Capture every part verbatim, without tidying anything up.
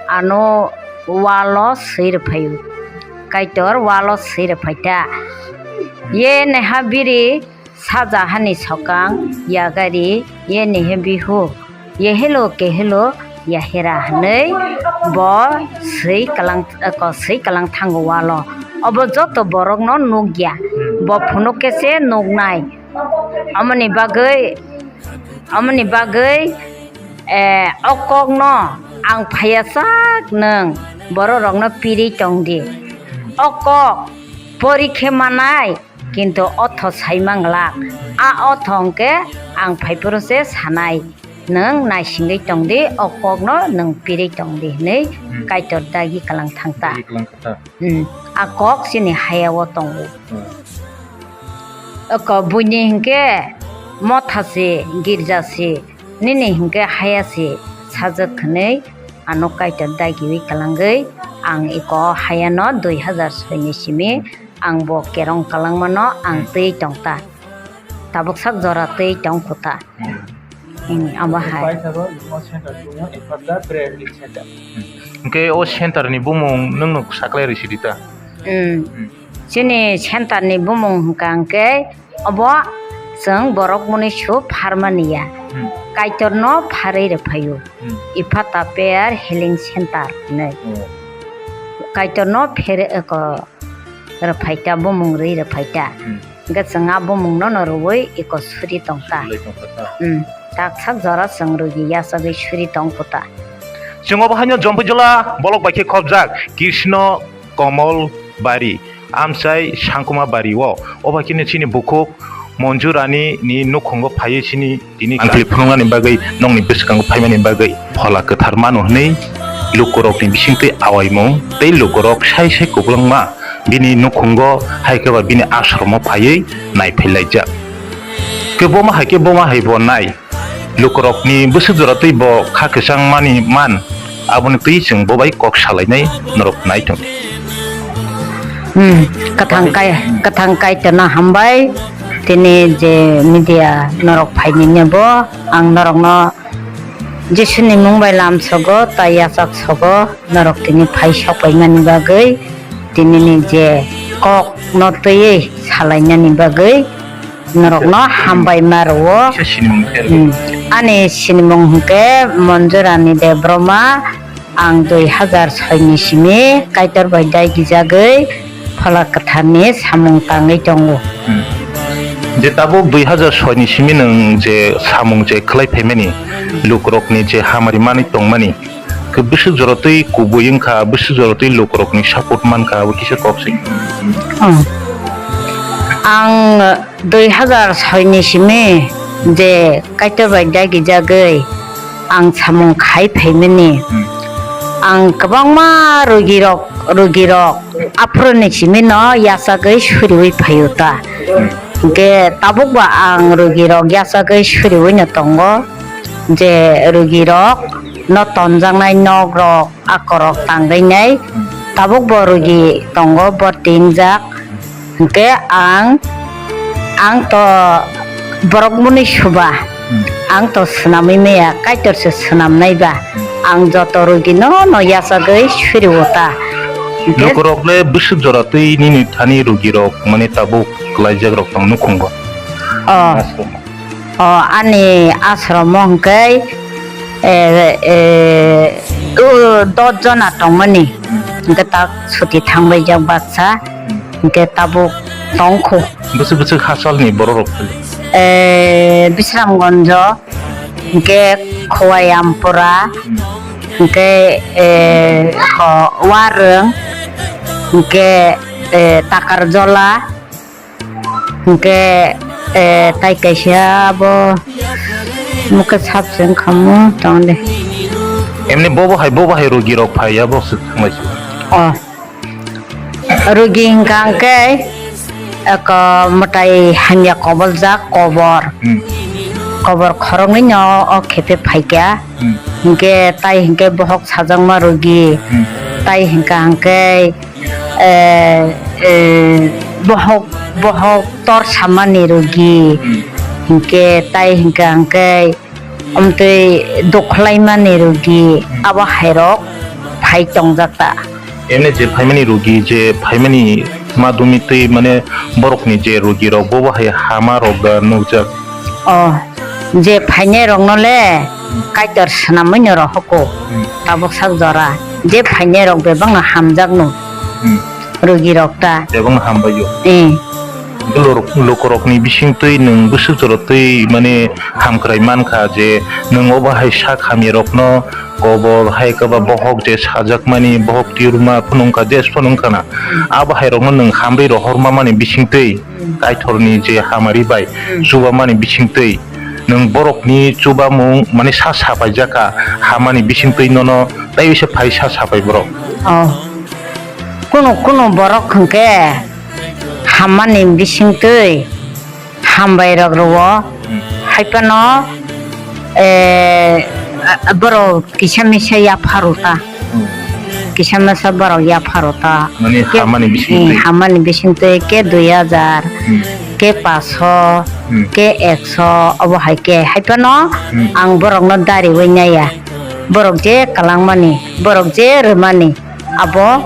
Ano walo swi rwphaio. Kaitor walo swi rwphaita. Ye neha biri saja hani sokang yagari ye nehe bihu. Yehelo kehelo yahera hwnwi bo swi kalang, ko swi kalang thango walo. Obo joto borokno nukya. Bo phunuk khe se nuknai. Amoni bagwi, amoni bagwi, eh, o kokno ang phaiya sak nwng bororokno pirwi tong di. O kok pori khe manai, kintu otho sai manglak. A otho hwnkhe ang phaiphuru se sanai, nwng naisingwi tong di, o kokno nwng pirwi tong di, hwnwi Hmm. Kaitor dagi kalang thang ta. Dagi kalang kha ta. Hmm. A kok chini haya o tongo. Hmm. Oko buini hinkhe motha se, girja se, nini hinkhe haya se sajak hwnwi ano Kaitor dagiwi kwlangwi ang iko hayano dui hazar soi ni simi ang bo kerong kwlangmano ang twi tong ta. Tabuk sak jora twi tong khuta. Hmm. Hmm, abo hai. Pai sabo imo center tungmo Ephatha Prayer Center. Hmm. Hinkhe o center ni bumung nwng nuk saklai rwi sidi ta? Hmm. Hmm. Chini center ni bumung hwnkha hwnkhe obo chwng borok mwnwi su pharmani ya. Hmm. Kaitorno pharwi rwphaio. Hmm. Ephatha Prayer Healing Center hinwi. Oh. Kaitorno phere-, eko, rwphaita, bumung rwi rwphaita. Hmm. Hwnkhe chwng a bumungno no rwui eko suri tongta. Suri tongkha ta. Hmm. Tak sak jora chwng rwgwi yachagwi suri tongkhuta. Chwng obo haino Jampui jila bolok bai khe khopjak Krishna Komol Bari, amchai Sangkuma Bari o. Obo khe chini bukhuk Monjurani ni nukhungo phaiwi chini tini ang twi phunuknani bagwi nokni bwskango phaimani bagwi phola kwthar mano hwnwi lukurokni bisingtwi awaimung tei lukurok sai sai kwplwngma bini nukhungo hai khe ba bini ashromo phaiwi naiphailaijak. Khe boma hai khe boma hai bo nai. Lukurokni bwswk jora twi bo kha kwchang mani man, aboni twi chwng bo bai kok salainai norok nai tong. Hmm, kwthang kai, kwthang Kaitorno hambai, tini je media norok phainini bo ang norokno Jisuni mung bai lam sogo, tai yachak sogo, norok tini phai sok paimani bagwi, tinini je kok no twiwi salainani bagwi, norokno hambai ma rwo. Kisa sinimung khe? Hmm. Ani sinimung hwnkhe Monjurani Debbarma, ang dui hazar soi ni simi Kaitor bai dai gijagwi Phola Kwtharni samung tangwi tongo. Hmm. Je tabuk dui hazar soi ni simi nwng je samung je khlai phaimani, lukurokni je hamari manwi tongmani, khe bwswk jora twi kubui wngkha, bwswk jora twi lukurokni support mankha, abo kisa kok se. Hmm. Ang dui hazar soi ni simi je Kaitor bai dagijagwi ang samung khai phaimani. Hmm. Ang kwbangma rugirok, rugirok aphuruni simi no yachagwi suriwi phaio ta. Hmm. Hwnkhe tabuk ba ang rugirok yachagwi suriwi no tongo, je rugirok no tonjaknai nok rok, akorok tangwi nai. Hmm. Tabuk bo rugi tongo, bo tinjak. Hwnkhe ang, ang to borok mwnwi suba. Hmm. Ang to swnamwi maya, Kaitor se swnamnai ba. Hmm. Ang joto rugi no, no yachagwi suriwo ta. Hwnkhe lukurok le bwswk jora twi nini thani rugi rok mane tabuk klaijak rok tong nukhungo. Oh. Ashram. O ani ashromo hwnkhe, eh, eh, o dos jona tongmani. Hwnkhe tak suti thangbaijak baksa. Hwnkhe tabuk tongkhu. Bwswk bwswk hachalni bororok phai? Eh, Bisramganjo, hwnkhe Khowai Ampura, hwnkhe, eh, ko Warwng, hwnkhe, eh, Takarjola, Hwnkhe, eh, tai kaisa abo mokhe sabse wngkha mo tong de. Emni bobo hai, bobo hai rugi rok phai ya, bo se thangbai se. Oh. Rugi hwnkha hwnkhe, eko mwtai hamya koboljak kobor. Hmm. Kobor khoroknwi no o khepe phaikha. Hmm. Hwnkhe tai hwnkhe bohok sajakma rugi. Hmm. Tai hwnkha hwnkhe eh, eh, bohok, bohok tor samani rugi, hmm, hwnkhe tai hwnkha hwnkhe omtwi dukhlaimani rugi, hmm, abo hairok phai tongjak ta. Emne je phaimani rogi, je phaimani madumi twi, mane, borokni je rogi rok, bobo hai hama rok da nukjak? O, je phainai rokno le Kaitor swnamwi no rohoko. Hmm. Tabuk sak jora je phainai rok bebak no hamjak no. Hmm. Rogi rok ta. Bebak no hambai o. Eh. Lok-, lokorokni bisingtwi nwng bwswk jorotwi, mane, hamkrai mankha je nwng obo hai sak hamya rokno kobor hai kwba bohok je sajakmani, bohok tiurma phunukha, je phunukha na. Abo hai rokno nwng hamri rohorma mani bisingtwi, hmm, Kaitorni je hamari bai, hmm, chubamani bisingtwi nwng borokni chubamung, mane, sa sapaijak kha, hamani bisingtwi nono tei bisa phai sa sapai borok. Oh. Kunu kunu borok hwnkhe hammani bisingtwi hambai rok rwo, hmm, hai phano, eh, borok kisa misa yapharo ta. Hmm. Kisa misa borok yapharo ta. Mane ke, hamani bisingtwi? Eh, hamani bisingtwi ke dui hajar, hmm, ke paso, hmm, ke ekso, obo hai ke. Hai phano, hmm, ang borokno dariwi naiya. Borok je kwlangmani, borok je rwmani, abo,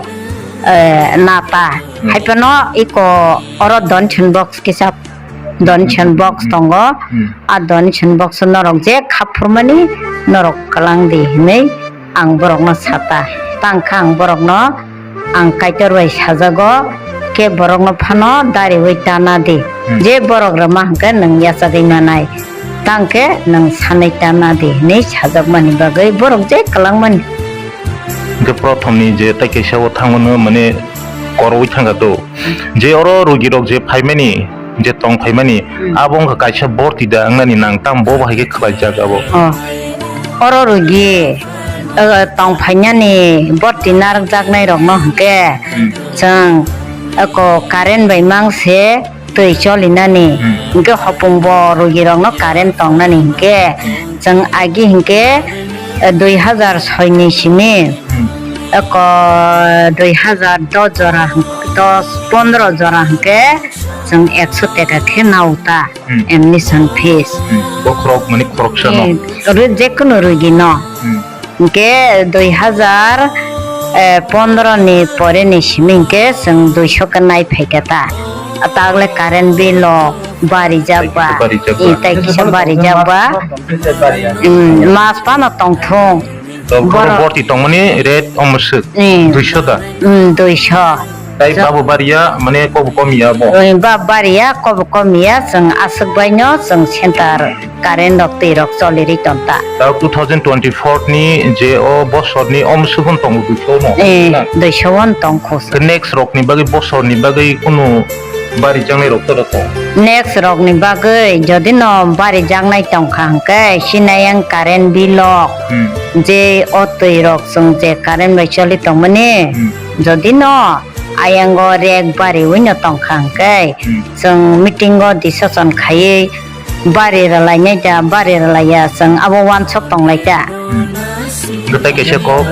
eh, nata. Hmm. Hai phano iko oro donation box kisa donation box, hmm, tongo. Hmm. A donation box norok je khaphurmani norok kwlang di hinwi ang borokno sata. Tangkha ang borokno, ang Kaitor bai sajago, khe borokno phano dariwi tana di. Hmm. Je borok rwma hwnkhe nwng yachagwi manai, tangkhe nwng sanwi tana di hinwi sajakmani bagwi borok je kwlangmani. Hwnkhe prothomni je tai kaisa o thangmano, mane, koroi thangkha to. Je oro rogi rok je phaimani, je tong phaimani, hmm, abo wngkha kaisa borti da wngnani nang, tamo bo bahai khe khlaijak abo? Oh. Oro rogi, eh, tong phainani borti narwkjaknai rokno hwnkhe, hmm, chwng eko current bai mang se twi cholinani, hmm, hwnkhe hopung bo rogi rokno current tongnani hwnkhe, hmm, chwng agi hwnkhe, eh, dui hajar soi ni simi, hmm, eko dui hajar dos jora, dos pondro jora hwnkhe chwng ekso teka khe nao ta, hmm, admission fees. Hmm. Bokhorok mani khoroksano? Eh, ro-, jekunu rogi no. Hmm. Hwnkhe dui hajar, eh, pondro ni pore ni simi hwnkhe chwng duiso khe nai phaikha ta. Tagle current bill o barijak ba. Barijak ba. Eh, tai kisa barijak ba. Hmm, mas phano tongthung. To borok borok borti tongmani rate omo swk. Hmm. Duiso da? Hmm, duiso. Tai ja- babo bariya, mane, kobo komiya bo? Oi, bab bariya, kobo komiya, chwng aswk baino chwng center current rok, twi rok cholirwi tongta. Ta two thousand twenty-four ni je o bosor ni omo swkang tongo duiso no? Eh, na? Duiso on tongkho. Ke next rok ni bagwi, bosor ni bagwi kunu bari jangnai rok to rok? Next rok ni bagwi jodi no bari jangnai tongkha hwnkhe sinayang current bill o, hmm, je o twi rok chwng je current bai choli tongmani, hmm, jodi no ayango rek bariwi no tongkha hwnkhe, hmm, chwng meeting o decision khaiwi bari rwlainai da, bari rwlaiya, chwng abo uansuk tonglai ta. Hmm. Gwtai kaisa kok.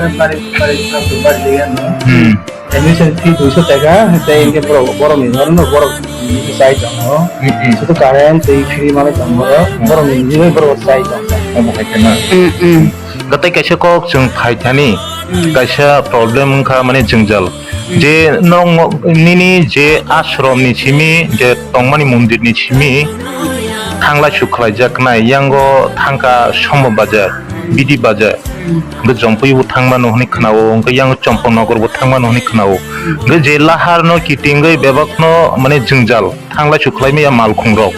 Hmm. Admission fee duiso taka, tei hwnkhe borok, borokni norokno borok chai tongo. Hmm, hmm. Sudu current tei free manwi tongo borok, hmm, borokni hwnwi borok chai tongo. Omo hai khe na. Hmm, hmm. Gwtai kaisa kok chwng phai thani, hmm, kaisa problem wngkha, mane jwngjal. Je nong nini je ashram ni simi, je tongmani mondir ni simi thanglai suk khlaijaknai, yango thangkha Somo Bazar, Bidi Bazar, hwnkhe Jompui bo thangmano hwnwi khnao, hwnkhe yango Chompon Nogor bo thangmano hwnwi khnao. Hwnkhe je lahar no kitingwi bebak no, mane, jwngjal thanglai suk khlai maya malkhung rok.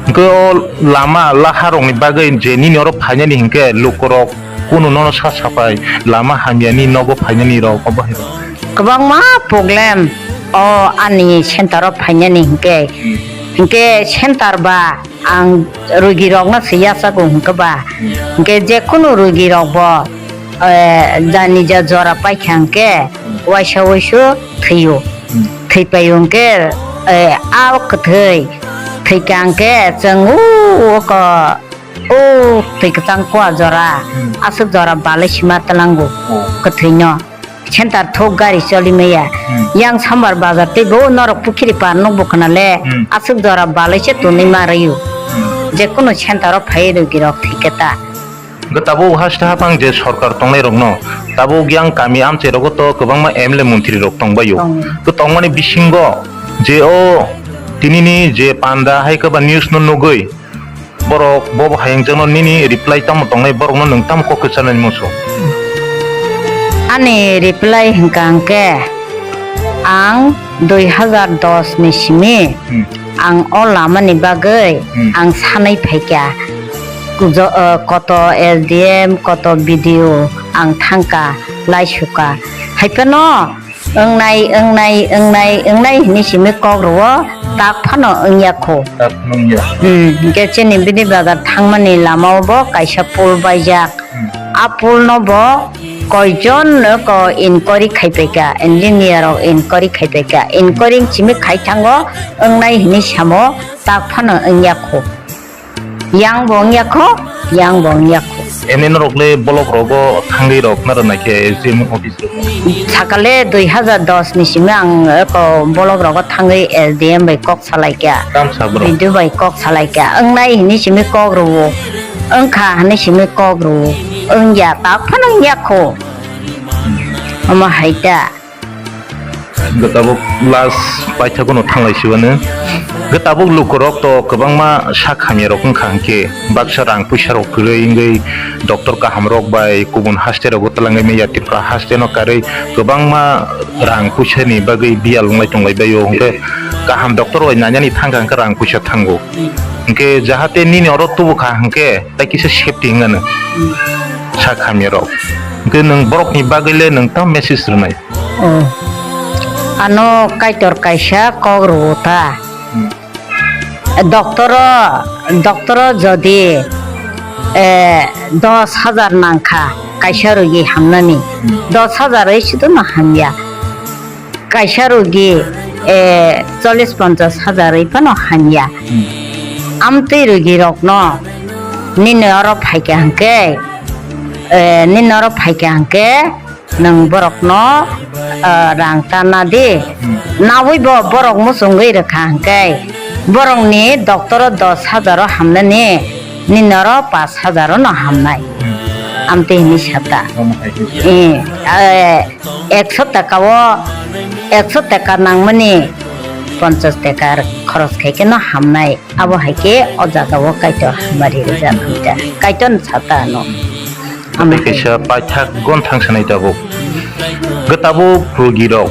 Hwnkhe o lama lahar rok ni bagwi je nini oro phainani hwnkhe lukurok kunu nono sa sapai lama hamyani nogo phainani rok obo hai rok. Kwbangma problem o ani center o phainani hwnkhe, hmm, hwnkhe center ba ang rugi rokno se yachago hwnkhe ba, hmm, hwnkhe jekunu rugi rok bo, eh, jani ja jora paikha hwnkhe, hmm, waisa waisu thwio. Hmm. Thwi paio hwnkhe, eh, a kwthwi thwikha hwnkhe chwng o, o ko, o twi kwchang kua jora, hmm, aswk jora balai sima tlango, oh, kwthwino. Center thok gari choli maya. Hmm. Yang Sambar bazar tei bo norok pukhiri par nuk bo khna le, hmm, aswk jora balai se tonwi ma rw-o. Hmm. Jekunu center o phai rugi rok thwi khe ta. Hwnkhe tabuk haste haphang je sorkar tongnairokno, tabuk yang kami amchairogo to kwbangma M L A montri rok tongbaio. Tong. To tongmani bisingo je o tinini je panda hai khe ba news no nugwi borok bo bo hayungjakno nini reply tamo tongnai, borokno nwng tamo kok kwcharnai muchung? Ani reply hwnkha hwnkhe ang dui hazar dos ni simi Hmm. ang o lamani bagwi Hmm. ang sanai phaikha. Jo-, uh, koto S D M, koto B D O ang thangkha, laisukha. Haiphano wngnai, wngnai, wngnai, wngnai hwnwi simi kok rwo, tak phano wngya kho. Tak phano wngya. Hmm, hwnkhe chini bini bagar thangmani lamao bo kaisa pool baijak. Hmm. A pool no bo koijon ko inquiry khaipaikha, engineer rok inquiry khaipaikha. Inquiry simi khaithango wngnai hwnwi samo, tak phano wngya kho. Yang bo wngya kho, yang bo wngya kho. Emni norok le block rogo thangwi rok naro naikhe S D M office rogo? Sakale dui hazar dos ni simi ang eko block rogo thangwi S D M bai kok salaikha. Tamo sa borok? B D O bai kok salaikha. Wngnai hwnwi simi kok rwo. Wngkha hwnwi simi kok rwo. Wngya, tak phano wngya kho. Omo hai ta. Hwnkhe tabuk last paithago no thanglai sibano. Hwnkhe tabuk lukurok to kwbangma sak hamya rok wngkha, hwnkhe baksa rang puisa rok kwrwi wngwi doctor kaham rok bai kubun haste rogo twlangwi manya, Tripura haste no karwi kwbangma rang puisa ni bagwi biyal wnglai tonglai baio, hwnkhe kaham doctor bai nainani thangkha hwnkhe rang puisa thango, hwnkhe jahate nini oro tubukha hwnkhe tai kisa safety wngano sak hamya rok, hwnkhe nwng borok ni bagwi le nwng tamo message rwnai? Oh. Ano Kaitor kaisa kok rwo ta. Hmm. Doctor o, doctor o jodi, eh, dos hajar nangkha kaisa rogi hamnani. Hmm. Dos hajar oi sudu no hamya. Kaisa rogi, eh, chollish ponchash hajar oi phano hamya. Hmm. Amtwi rogi rokno nini oro phaikha hwnkhe, eh, nini oro phaikha hwnkhe, nwng borokno, ah, rang ta na di. Hmm. Nawi bo borok muchungwi rwkha hwnkhe, borokni doctor o dos hajar o hamnani, nini oro pash hajar o no hamnai. Hmm. Amtwi hwnwi sata. Omo hai khe. Eh, eh, ekso taka o, ekso taka nangmani ponchash taka khoros khai khe no hamnai. Abo hai khe o jaga o Kaitor hamari rijak hwnta. Kaitor ni sata ano. Tei kaisa paithak gon thang sanai tabuk. Hwnkhe tabuk rogi rok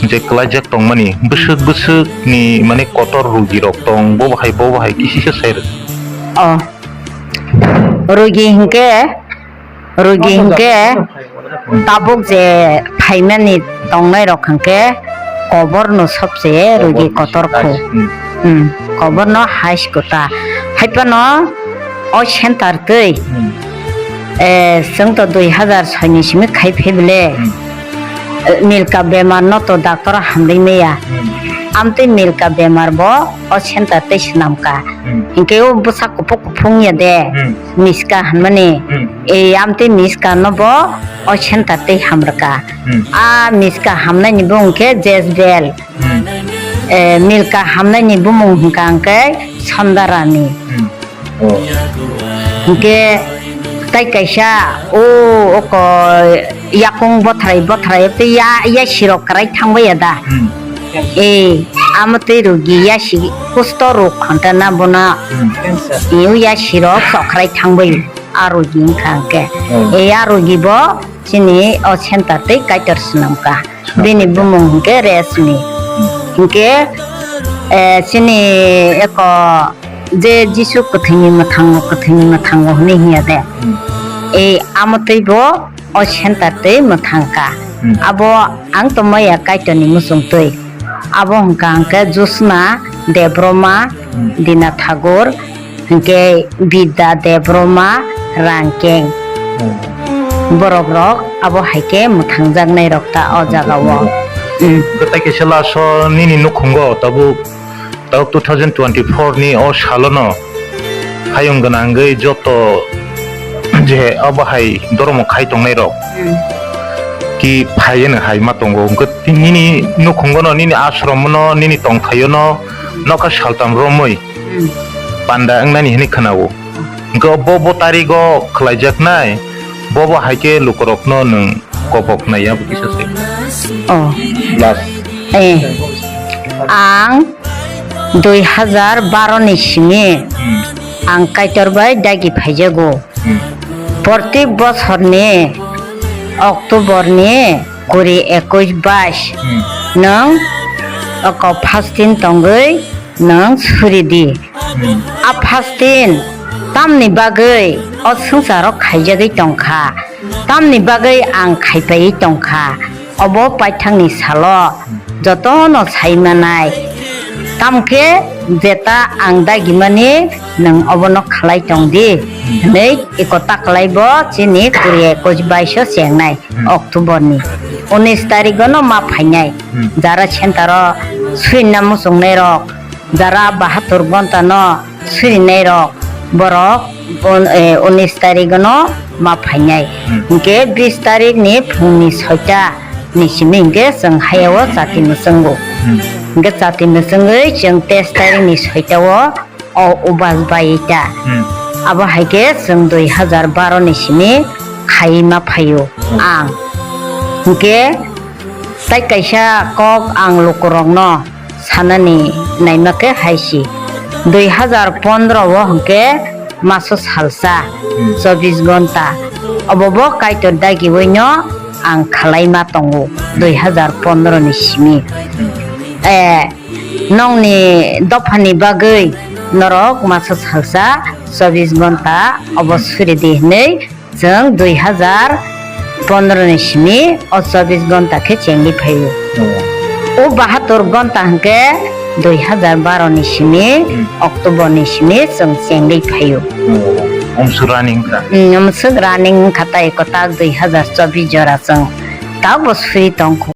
je kwlaijak tongmani bwswk bwswk ni mane kotor rogi rok tong, bo bahai bo bahai kisisa sai rw. O. Rogi hwnkhe Rogi hwnkhe tabuk je phaimani tongnai rok hwnkhe kobor no sobse rogi kotor kho. Hmm, kobor no hais kota. Haiphano o center twi, eh, chwng to dui hazar soi ni simi khai phaibele, eh, milka bemar no to doctor hamrwi maya. Amtwi milka bemar bo o center twi swnamka. Hmm. Hinkhe o bwsa kuphuk kuphuk wngya de, hmm, miska hinmani. Hmm. E, amtwi miska no bo o center twi hamrwkha. Hmm. A miska hamnaini bumung khe Jezebel. Hmm. E, milka hamnaini bumung hwnkha hwnkhe Sondarani. Hmm. Oh. Hinkhe tai kaisa o, oko yakung bothrai bothrai tei ya, yasirok kwrai thangbai ya da. Hmm. E, amo tei rogi yasi kusto rok khonta na bono. Hmm. E, o yasirok sokrai thangbai a rogi wngkha hwnkhe. Hmm. E, a rogi bo chini o center tei Kaitor swnamkha. Bini bumung hwnkhe Resmi. Hmm. Hwnkhe, eh, chini eko je Jisu kwthwini mwthango, kwthwini mwthango hwnwi hiya de. Hmm. Ei, amo tei bo o center tei mwthangkha. Hmm. Abo ang tongmaya Kaitorni muchung twi. Abo hwnkha hwnkhe Josna Debroma, hmm, Dina Thakur, hwnkhe Bidya Debroma, Rangkeng. Hmm. Borok rok abo hai khe mwthangjaknai rok ta o jaga o. Hmm. Hwnkhe tai kaisa last o nini nukhungo tabuk, tabuk two thousand twenty-four ni o salono hayung gwnangwi joto je abo hai doromo khai tongnai rok, hmm, ki phaiya no hai ma tongo. Hwnkhe nini nukhungo no, nini ashram no, nini tongthai o no nokha saltam romwi, hmm, panda wngnani hwnwi khwnao. Hwnkhe bo bo tarigo khlaijaknai, bo bo hai khe lukurokno nwng kobok nai abo kisa se. Oh. Last. Eh. Ang dui hazar baro ni simi Hmm. ang Kaitor bai dagi phaijago. Hmm. Prottek bosorni October ni kuri, ekwis, bais Hmm. nwng oko fasting tongwi nwng suri di. Hmm. A fasting tamni bagwi o swngcharo khaijagwi tongkha, tamni bagwi ang khaipaiwi tongkha. Obo paithakni salo jotono saimanai. Tamkhe jeta ang dagimani nwng obono khlai tongdi, Hmm. hwnwi eko taklaibo chini kuri, ekwis, baiso chengnai Hmm. October ni unis tarigono ma phainai. Hmm. Jara centero suina muchungnairok, jara bahatur gontano surinai rok, borok un-, eh, unis tarikno ma phainai. Hmm. Hinkhe bis tarikni phungni soita ni simi hinkhe chwng hayao chati mwchwngo. Hmm. Hinkhe chati mwchwngwi chwng teis tarikni soitao o ubas bai ta. Hmm. Abo hai khe chwng dui hazar baro ni simi khai ma phaio Hmm. ang. Hinkhe tai kaisa kok ang lukurokno sanani naima khe hai si, dui hazar pondro o hwnkhe maso salsa, Hmm. chobis gonta, obo bo Kaitor dagiwino ang khlai ma tongo, dui hazar pondro ni simi. Hmm. Eh, nongni dophani bagwi norok maso salsa, chobis gonta obo Hmm. suri di hwnwi chwng dui hazar pondro ni simi o chobis gonta khe chengwi phaio. Oh. O bahatur gonta hwnkhe dui hazar baro ni simi Hmm. October ni simi chwng chengwi phaio. Oh. Omswk running kha. Hmm, omswk running wngkha tai kwtal dui hazar chobis jora chwng tabukbo suri tongkho.